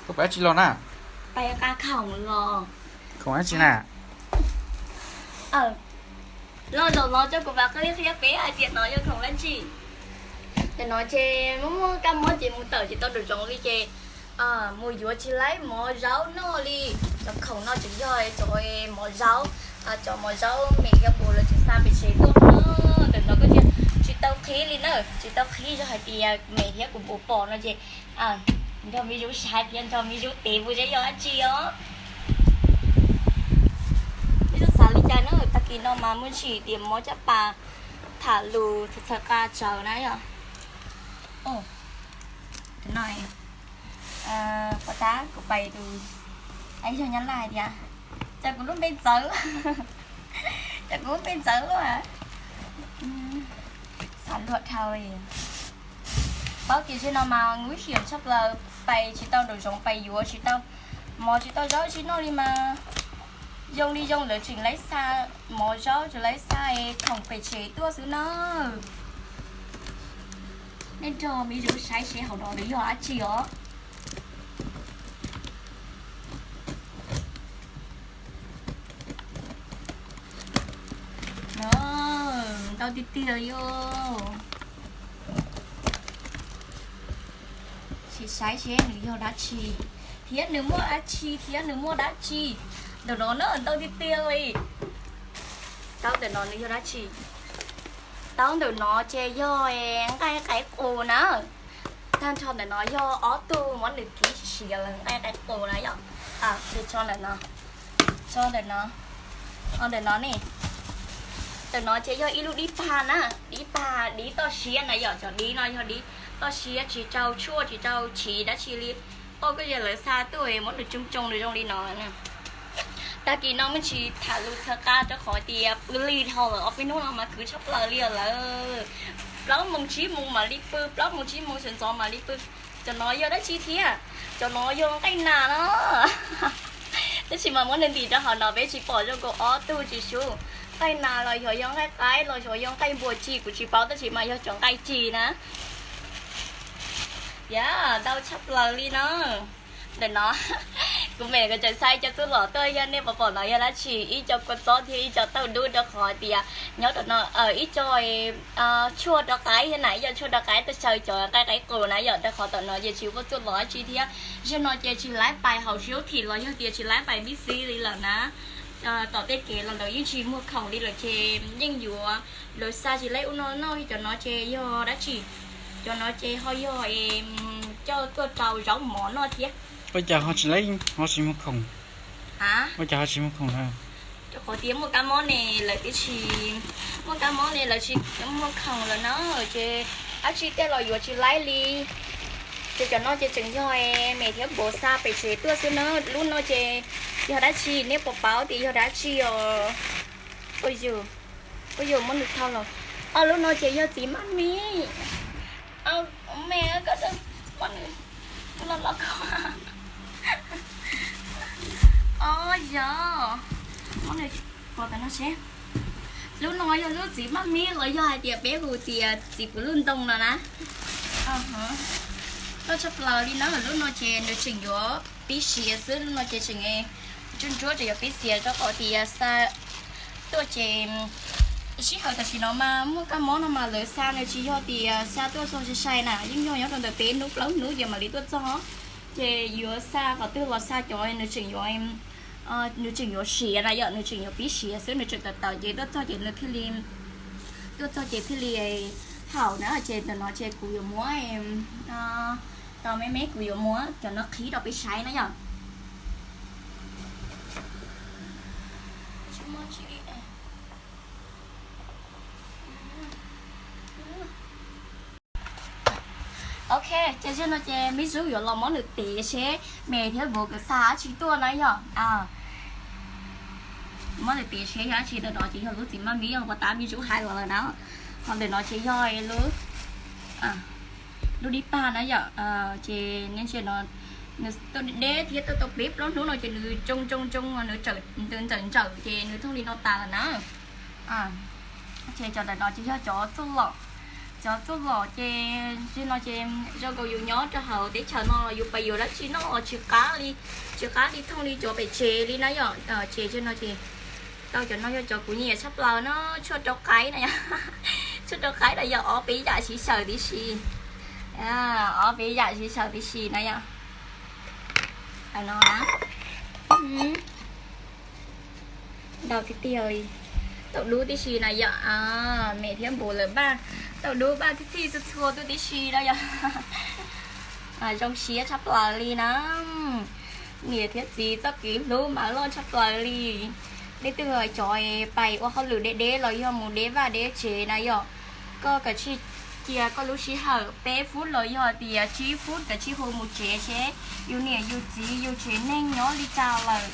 Koj pais dab tsi los na? Pais qa khoom los. Khoom dab tsi na? Los zaum no coj kuv pais qhia peb hais tias no yog khoom dab tsi. Tam no ces muaj muaj kab mob ces mus tawm tsis tau nraum zoov li ces mus yuav tsis laib mov zaub noj li. Cov khoom no tseem yog cov mov zaub, cov mov zaub me thiab kuv lawv tseem xa pem tsev tuaj na. Ntawm no koj tsis tau qhib li na, tsis tau qhib yog hais tias me thiab kuv puas pom no ces nrog me zuv saib thiab nrog me zuv tev puas zeb yog dab tsi os. Peb xav li cas na, tag kis no mas muaj ntsis tias mob caj pas tham lus txhawv qa tsawv na yom. Ov, tab kuv pais tus, yog Nyab Laj hais tias, cas kuv lub npe ntxawv, cas kuv lub npe ntxawv luaj. Xav luag dhau li. Paub tias zaum no mas nguy hiểm tshaj plaws, pais tsis tau nraum zoov, pais yuav tsis tau mov tsis tau zaub tsis noj li mas. Zoo li zoo lawv tseem laib xa mov zaub, tseem laib xa khoom pem tsev tuaj xwb na. Nej nrog me zuv saib seb hauv no nws yog dab tsi os. Ntau tiag tiag li os. Sim saib seb nws yog dab tsi thiab nws muaj dab tsi thiab nws muaj dab tsi. Ntawm no na ntau tiag tiag li. Taub ntawm no nws yog dab tsi? Taub ntawm no ces yog nqaij qaib qus na. Tag nrho ntawm no yog ob tug muab nws kib siav lawm, nqaij qaib qus na yom. Ces tso ntawm no, tso ntawm no, ntawm no ne. Ntawm no ces yog ib lub dib pag na, dib pag dib toj siab na yom. Cov dib no yog dib toj siab, tsis rau tshuaj tsis rau chiv dab tsi li. Oj, koj yog lawv xa tuaj muab nws tsoo tsoo nws zoo li no. Tag kis no muaj ntsis tham lus txhawv qa rau qhov tias pw lig dhau lawm, ob peb hnub no mas khwv tshaj plaws li lawm. Plaub moos tsib moos mam li pw, plaub moos tsib moos sawv ntxov mam li pw. Cov no yog dab tsi thiab? Cov no yog nqaij nas no. Tab sis mas muab nws ntim rau hauv no peb tsis pom zoo, kaum ob tug tsis sub. Nqaij nas los yog, yog nqaij qaib los yog, yog nqaij npua ci kuv tsis paub, tab sis mas yog cov nqaij ci na. Yam ntau tshaj plaws li no. Ntawm no kuv mam li tseem xa ib co txuj lom tuaj, yog nej puas pom no yog dab tsi, ib co kua txob thiab ib co tauj dub, rau qhov tias nyob rau no ib co tshuaj rau qaib thiab na, ib co tshuaj rau qaib tuaj xyaw cov nqaij qaib qus na yom. Rau qhov tam no ces tsis muaj txuj lom dab tsi thiab. Zaum no ces tsis laib pais hauv siab thim los yog tias tsis laib pais npib xib li lawm na. Tom tej kev los lawv yeej tsis muag khoom li lawm ces yeej yuav, lawv xa tsis laib ub no noj. Cov no ces yog dab tsi? Cov no ces ho yog coj tuaj rau zaub mov noj thiab. Ua cas ho tsis laib, ho tsis muag khoom? Ua cas ho tsis muag khoom na? Rau qhov tias muaj kab mob ne lawv twb tsis, muaj kab mob ne lawv tsis muag khoom lawm na. Ces dab tsi tej los yuav tsis laib li. Ces cov no ces tseem yog me thiab kuv xa pem tsev tuaj xwb na. Lub no ces yog dab tsi, nej puas paub tias yog dab tsi os? Ua yus, ua yus muab nws thau los. Lub no ces yog txiv maj mib. Me, koj muab nws los los ko. Os yog, muab nws pov tam no seb. Lub no yog lub txiv maj mib los yog hais tias peb hu tias txiv puv luj ntoo no na. Loj tshaj plaws li na. Lub no ces nws tseem yuav pib siav xwb, lub no ces tseem ntsuab ntsuab tseem yuav pib siav rau qhov tias xa tuaj ces sij hawm tam sim no mas muaj kab mob no mas lawv xa nws tsis yog tias xa tuaj txog sai sai na, yeej yog nyob rau ntawm peb hnub plaub hnub ces mam li tuaj txog. Ces yuav xa qhov twg los xa cov nws tseem yuav, nws tseem yuav siav na yom, nws tseem yuav pib siav xwb, nws tseem tawv tawv ces tuaj txog ces nws thiaj li, tuaj txog ces thiaj li haum na. Ces ntawm no ces kuv yuav muab, tos me me kuv yuav muab cov no qhib rau peb saib na yom. Ok, ces zaum no ces me zuv yuav los muab nws tev seb me thiab vauv kawv xa dab tsi tuaj na yom. Muab nws tev seb yog dab tsi. Ntawm no ces yog lub txiv maj mib, yog puas tab me zuv hais los lawm na. Ho ntawm no ces yog lub, lub dib pag na yom. Ces nej ntsia no, nws tuaj deb deb thiab tuaj tau peb plaub hnub no ces nws tsoo tsoo tsoo, nws ntsawm ntsawm ces nws thooj li no tas lawm na. Ces cov ntawm no ces yog cov txuj lom, Cov txuj lom ces, no ces zoo nkaus yus nyob rau hauv teb chaws no los yus pais yuav dab tsi noj los tsis qab li, tsis qab li thooj li cov pem tsev li na yom. Ces no ces tau cov no yog cov kuv nyiam tshaj plaws no, tshuaj rau qaib na yom. Tshuaj rau qaib no yog ob peb yam siv xyaw tib si, ob peb yam siv xyaw tib si na yom. No na, ntau tiag tiag li. Tau dub tib si na yom, me thiab npua lawm npaj, tau dub npaj txhij txhij txhua txhua tuaj tib si na yom. Zoo siab tshaj plaws li na. Niam thiab txiv txoj kev hlub mas loj tshaj plaws li. Leej twg cov pais ua hauj lwm deb deb los yog mus deb vaj deb tsev na yom, koj kav tsij cia koj lub sij hawm peb fub los yog tias tsib fub kav tsij hu mus tsev seb yus niam yus txiv yus tsev neeg nyob li cas lawm.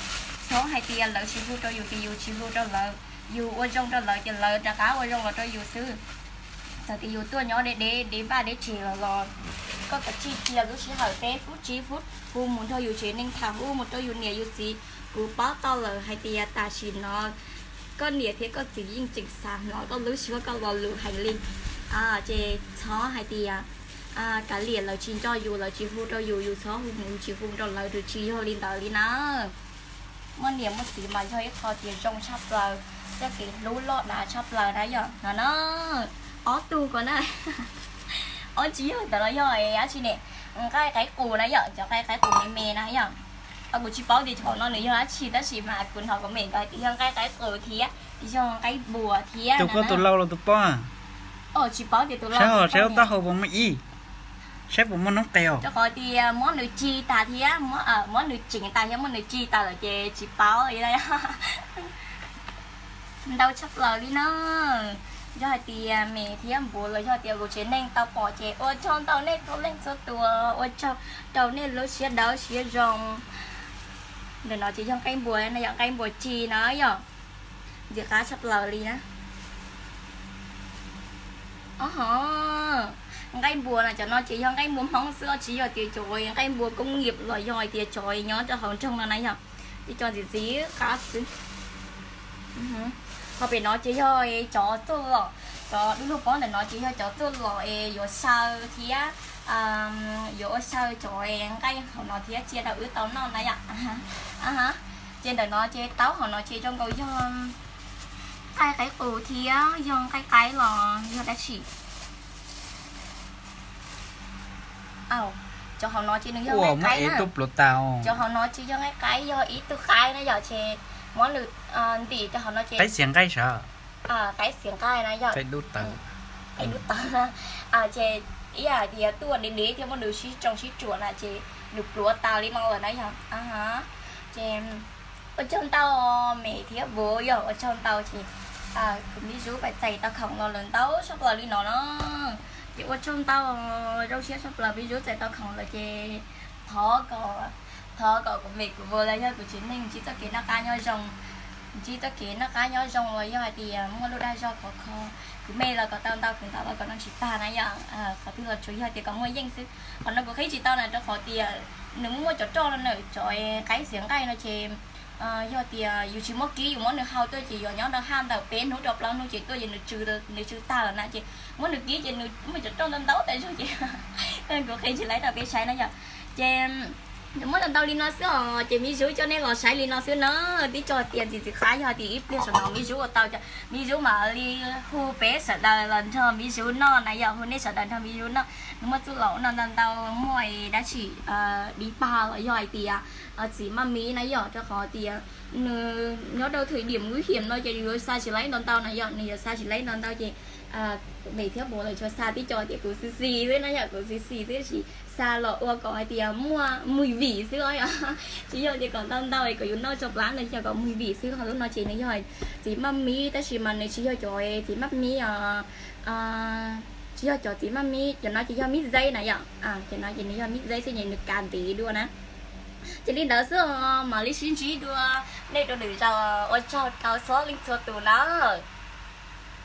Txhob hais tias lawv tsis hu rau yus ces yus tsis hu rau lawv, yus ua zoo rau lawv ces lawv rov qab ua zoo los rau yus xwb. Txawm tias yus tuaj nyob deb deb deb vaj deb tsev los los, koj kav tsij cia lub sij hawm peb fub tsib fub hu mus nrog yus tsev neeg tham, hu mus rau yus niam yus txiv. Kuv paub tau lawm hais tias tam sim no koj niam thiab koj txiv yeej tseem xav hnov koj lub suab koj lo lus heev li. Ces txhob hais tias kav liam lawv tsis nco yus, lawv tsis hu rau yus, yus txhob hu mus, yus tsis hu rau lawv, tsis yog li ntawd li na. Muaj niam muaj txiv mas yog ib qho tias zoo tshaj plaws, txoj kev hlub loj dav tshaj plaws na yom. No na, ob tug ko na, ob tsis yog ntawd los yog dab tsi ne? Nqaij qaib qus na yom, cov nqaij qaib qus me me na yom. Kuv tsis paub tias cov no nws yog dab tsi tab sis mas kuv hnov comment nkawd hais tias yog nqaij qaib qus thiab yog nqaij npua thiab. Tus koj tus lau los tus pob? Tsis paub tias tus lau, saib ho saib lub taub hau puas muaj ib, saib puas muaj noob qes os. Rau qhov tias muab nws ci tas thiab, muab nws ceev tas thiab muab nws ci tas lawm ces tsis paub li. Ntau tshaj plaws li na. Yog hais tias me thiab npua los yog tias kuv tsev neeg tau pom ces ua tsaug ntau nej txhua leej txhua tus, ua tsaug rau nej lub siab dawb siab zoo. Ntawm no ces yog nqaij npua na yom, nqaij npua ci na yom. Ntxim qab tshaj plaws li na. Ob ho, nqaij npua no cov no ces yog nqaij npua Hmoob xwb, tsis yog tias cov nqaij npua koob nyiam los yog hais tias cov nyob rau hauv nroog no na yom. Ces cov ntxim ntxim qab xwb. Ho pem no ces yog cov txuj lom, cov dub lug pob ntawm no ces yog cov txuj lom es yuav xyaw thiab, yuav ua xyaw cov nqaij hauv no thiab cia rau wb tau noj na yom. Ces ntawm no ces taub hauv no ces zoo nkaus yog nqaij qaib qus thiab yog nqaij qaib los yog dab tsi. Cov hauv no ces nws yog nqaij qaib na. Cov hauv no ces yog nqaij qaib, yog ib tug qaib na yom, ces muab nws ntim cov hauv no ces qaib xiav nqaij sav, qaib xiav nqaij na yom, qaib dub tawv na. Ces ib yam tias tuaj dev dev thiab muab nws sib tsoo sib tsuam na ces nws pluav tas li no lawm na yom. Ces ua tsaug ntau me thiab npua yog ua tsaug ntau ces kuv me Zub pais txais tau khoom los lawm ntau tshaj plaws li no na. Ces ua tsaug ntau, zoo siab tshaj plaws me Zub txais tau khoom lawm ces thov kom, thov kom kuv me kuv npua los yog kuv tsev neeg ntsib txoj kev noj qab nyob zoo, ntsib txoj kev noj qab nyob zoo los yog hais tias muaj lub dag zog khov kho. Kuv me los kom tau ntau, kuv ntau los kom noj tsis tag na yom. Qhov twg los tsuas yog tias kom muaj yeej xwb. Qhov no kuv qhib tsis tau na rau qhov tias nws muaj muaj cov roj no na, cov qaib xiav nqaij no ces yog tias yus tsis muab kib, yus muab nws hau tuaj ces yuav nyob rau haj ntawm peb hnub rau plaub hnub ces tuaj ces nws tsw tag lawm na, ces muab nws kib ces nws muaj cov roj ntau ntau tas zog ces kuv qhib tsis laib rau peb saib na yom. Ces nws muab tau ntau li no xwb os, ces me Zub coj nej los saib li no xwb na. Tib co tias ntxim ntxim qab, yog tias ib pliag saum no me Zub ua tau ces me Zub mam li hu peb sawv daws los nrog me Zub noj na yom, hu nej sawv daws nrog me Zub noj. Nws muaj txuj lom no ntau ntau, muaj dab tsi, dib pag los yog hais tias txiv maj mib na yom, rau qhov tias nws nyob rau thời điểm nguy hiểm no ces nws yuav xa tsis laib ntau ntau na yom, nws yuav xa tsis laib ntau ntau ces kuv me thiab npua lawv tsuas xa tib co tias kuv xis xis xwb na yom, kuv xis xis xwb, tsis xa los ua kom hais tias muaj mùi vị xwb os yom. Tsis yog tias kom ntau ntau es kom yus noj tso plab no, tsis yog, kom mùi vị xwb. Ho lub no ces nws yog txiv maj mib tab sis mas nws tsis yog cov txiv maj mib, tsis yog cov txiv maj mib, cov no ces yog mib zeeb na yom. Cov no ces nws yog mib zeeb xwb ces nws kav ntev dua na. Ces li ntawd xwb os, mam li sib ntsib dua nej rau lwm zaus, ua tsaug rau txhua leej txhua tus nawb.